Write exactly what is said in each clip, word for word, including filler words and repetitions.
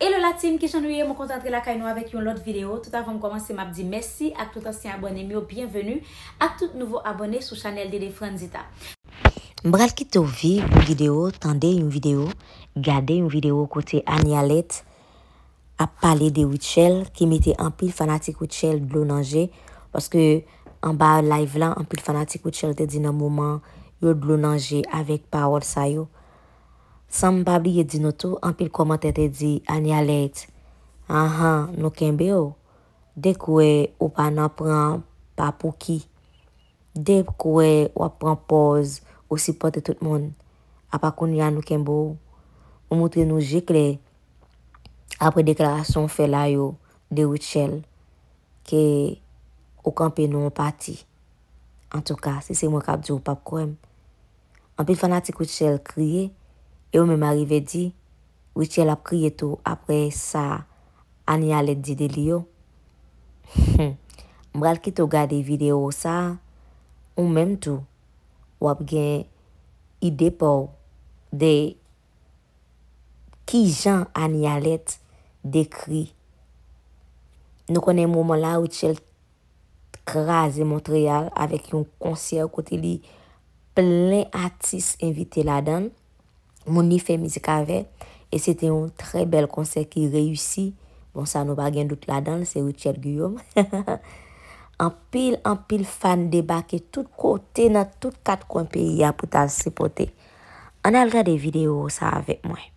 Hello la team, kijan nou ye? Mwen kontan antre lakay nou avèk yon lòt videyo. Tout avan m kòmanse, m ap di mèsi ak tout ansyen abòne m yo, byenveni, ak tout nouvo abòne sou chanèl Dede Franzita. M pral kite w viv yon videyo, tande yon videyo, gade yon videyo kote Anie Alerte ap pale de Rutshelle, ki mete anpil fanatik Rutshelle dlo nan je, paske anba live la, anpil fanatik Rutshelle te di nan moman yo dlo nan je avèk pawòl sa yo. San m pa bliye di nou tou, anpil kòmantè te di, Anie Alerte, anhan, nou kenbe w. De kwè ou pa nan pran pa pou ki. De kwè w ap pran pòz ou sipòte tout moun. Apa kounye a nou kenbe w. Ou montre nou je klè apre deklarasyon w fè la yo de Rutshelle ke ou kanpe nan yon pati. Antouka, si se mwen k ap di w, w p ap kwè m. Anpil fanatik Rutshelle kriye, e yo menm arive di, Rutshelle ap kriye tou apre sa Anie Alerte di de li yo. M pral kite w gade videyo sa a, ou menm tou, w ap gen ide pa w de kijan Anie Alerte dekri. Nou konnen moman la, Rutshelle kraze Montréal avèk yon konsè kote li plen atis envite ladan l, moun li fè mizik avè, e se te yon trè bèl konsè ki reyisi. Bon, sa nou pa gen dout ladan l, se Rutshelle Guillaume. Anpil, anpil fan debake tout kote, nan tout kat kwen peyi a pou t al sipòte. Ann al gade videyo sa avèk mwen.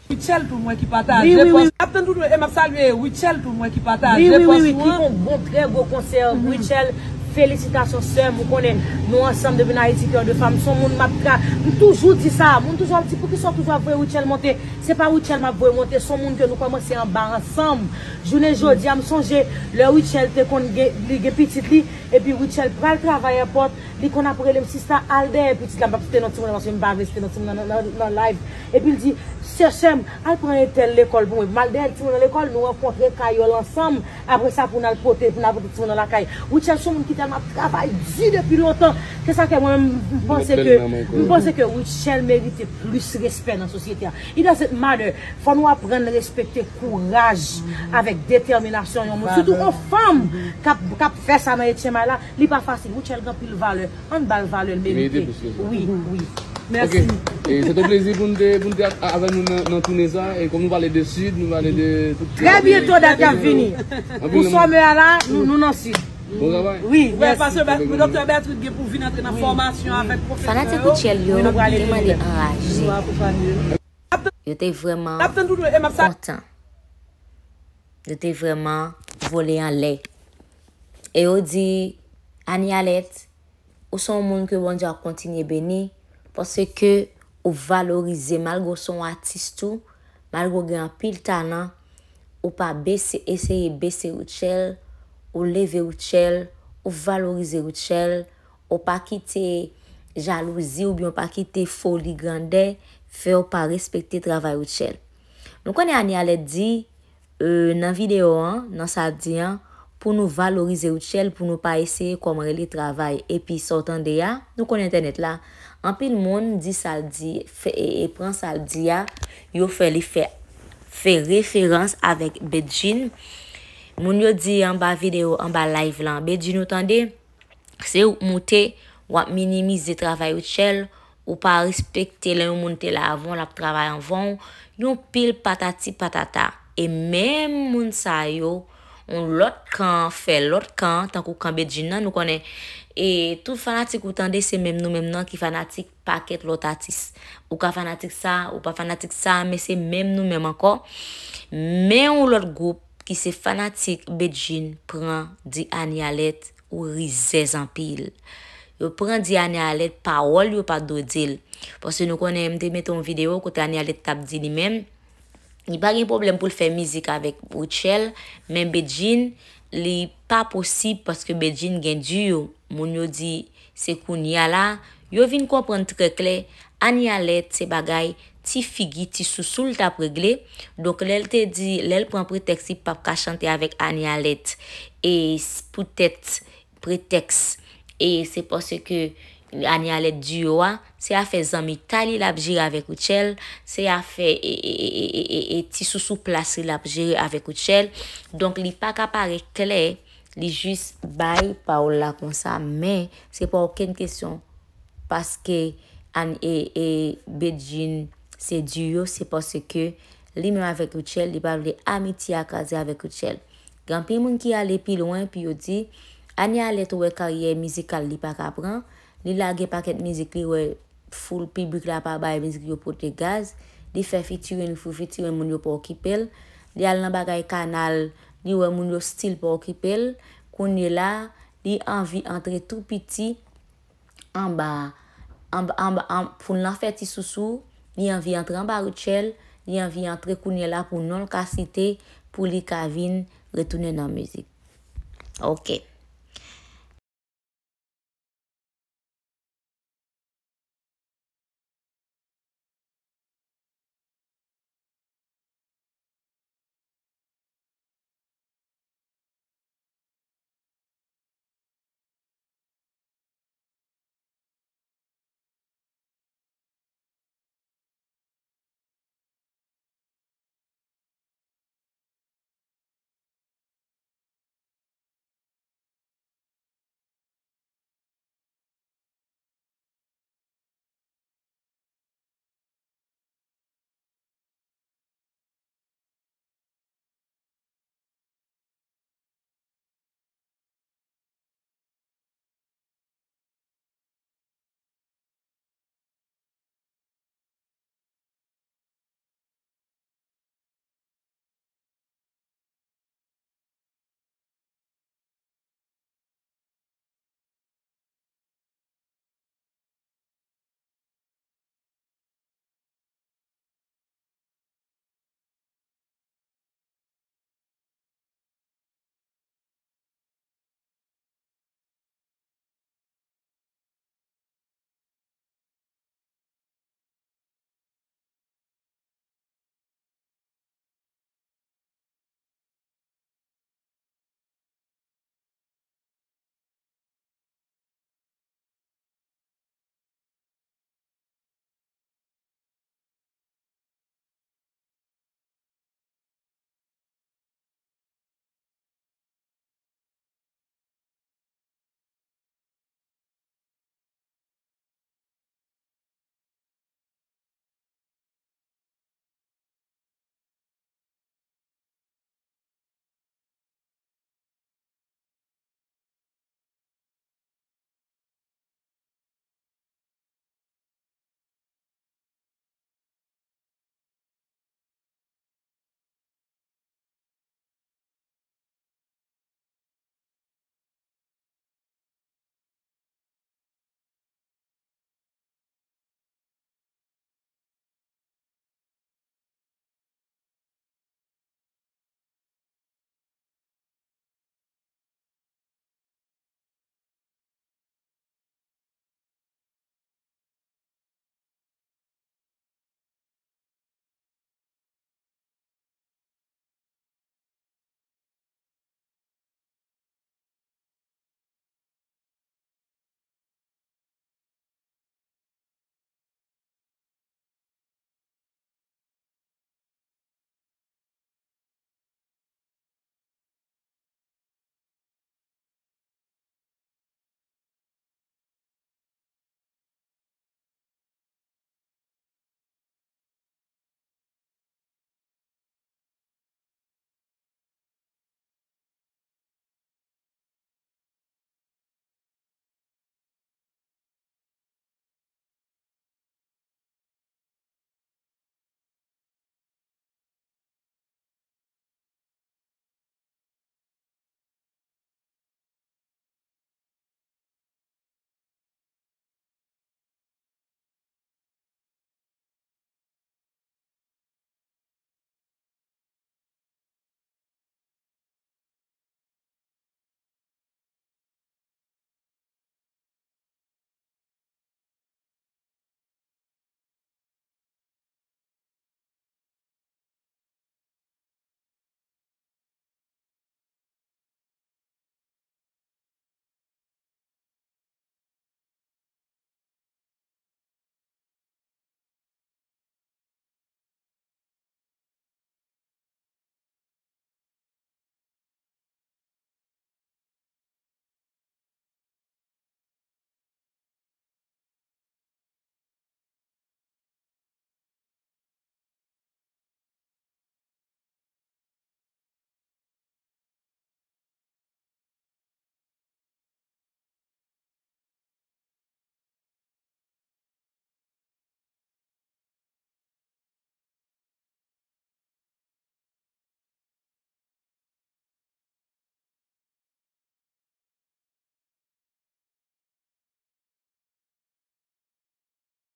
Rutshelle tou mwen ki pataje pòs. Ap tann tou e m ap salye Rutshelle tou mwen ki pataje pòs ou an. Ki fè yon bon, trè gwo konsè. Rutshelle, felisitasyon sè m, ou konnen nou ansanm depi n Ayiti, Cœur de Femme, se yon moun m ap tra, m toujou di sa, moun toujou ap di poukisa w toujou ap voye Rutshelle monte, se pa Rutshelle m ap voye monte, se yon moun ke nou kòmanse anba ansanm. Jounen jodi a, m sonje lè Rutshelle te konn gen, li gen pitit li, epi Rutshelle pral travay èpòt, li konn ap rele m, sista, al dèyè pitit la, m ap site non timoun nan, paske m pa vle site non timoun nan, nan, nan, nan live. Epi l di, sè, sè m, al pran entèl lekòl pou mwen. M al dèyè timoun nan lekòl, nou rankontre kay yo ansanm. Apre sa, pou n al pote, pou n al pote timoun nan lakay. Rutshelle se yon moun ki tèlman ap travay di depi lontan. Se sa ke mwen, m panse ke, m panse ke Rutshelle merite plis respè nan sosyete a. It doesn't matter. Fò nou aprann respekte kouraj avèk detèminasyon yon moun. Sitou yon fanm k ap, k ap fè sa nan H M I la, li pa fasil. Rutshelle gen anpil valè. Ann ba l valè l merite. Wi, wi. Mèsi. Ok. E se te yon plezi pou n te, pou n te a-, avèk nou nan, nan toune sa. E kòm nou pale de Sid, nou pale de tout. Trè byento dat k ap vini. Pou summer a la, nou, nou nan Sid. Bon travay. Wi, mèsi. Paske Doktè Bertrand gen pou vin antre nan fòmasyon avèk pwofesè yo. Fanatik Rutshelle yo te mande anraje. Yo te vrèman kontan. Yo te vrèman vole anlè. E yo di, Anie Alerte, ou se yon moun ke Bondye ap kontinye beni, paske ou valorize, malgre w se yon atis tou, malgre w gen anpil talan, ou pa bese, eseye bese Rutshelle, ou leve Rutshelle, ou valorize Rutshelle, ou pa kite jalouzi oubyen ou pa kite foli grandè fè w pa respekte travay Rutshelle. Nou konnen Anie Alerte di, e, nan videyo an, nan sa l di an, pou nou valorize Rutshelle, pou nou pa eseye kòm rele travay. Epi sa w tande a, nou konnen entènèt la, anpil moun di sa l di, fè, e, e pran sa l di a, yo fè li fè, fè referans avèk Bedjine. Moun yo di anba videyo, anba live lan, Bedjine ou tande? Se ou k moute, w ap minimize travay Rutshelle, ou pa respekte lè yon moun te la avan w, l ap travay anvan w, yon pil patati patata. E menm moun sa yo, yon lòt kan fè lòt kan, tankou kan Bedjine nan, nou konnen, e tout fanatik ou tande, se menm nou menm nan ki fanatik pakèt lòt atis. Ou ka fanatik sa, ou pa fanatik sa, men se menm nou menm ankò. Men yon lòt gwoup ki se fanatik Bedjine pran di Anie Alerte ou rizèz anpil. Yo pran di Anie Alerte pawòl yo pa t dwe di l. Paske nou konnen m te mete yon videyo kote Anie Alerte t ap di li menm, li pa gen pwoblèm pou l fè mizik avèk Rutshelle, men Bedjine, li pa posib paske Bedjine gen duo. Moun yo di se kounye a la, yo vin konprann trè klè, Anie Alerte se bagay ti figi, ti sousou l t ap regle. Donk, lè l te di, lè l pran pretèks li p ap ka chante avèk Anie Alerte, e s-, poutèt pretèks, e se paske Anie Alerte duo a, Se afè zanmitay li l ap jere avèk Rutshelle. Se afè e, e, e, e, e, e ti sousou plas li l ap jere avèk Rutshelle. Donk, li pa ka parèt klè, li jis bay pawòl la konsa, men se pa okenn kesyon paske Ann e, e Bedjine se di yo, se paske li menm avèk Rutshelle, li pa vle amitye a kraze avèk Rutshelle. Gen anpil moun ki ale pi lwen, pi yo di, Annie Alerte wè karyè mizikal li pa ka pran, li lage pakèt mizik li wè foul piblik la pa bay mizik yo pote gaz, li fè featuring, foul featuring moun yo pa okipe l, li al nan bagay kanal, li wè moun yo still pa okipe l, kounye la, li anvi antre tou piti anba, anba, anba, an, pou l nan fè ti sousou, li anvi antre anba Rutshelle, li anvi antre kounye la pou non l ka site, pou li ka vin retounen nan mizik. Ok.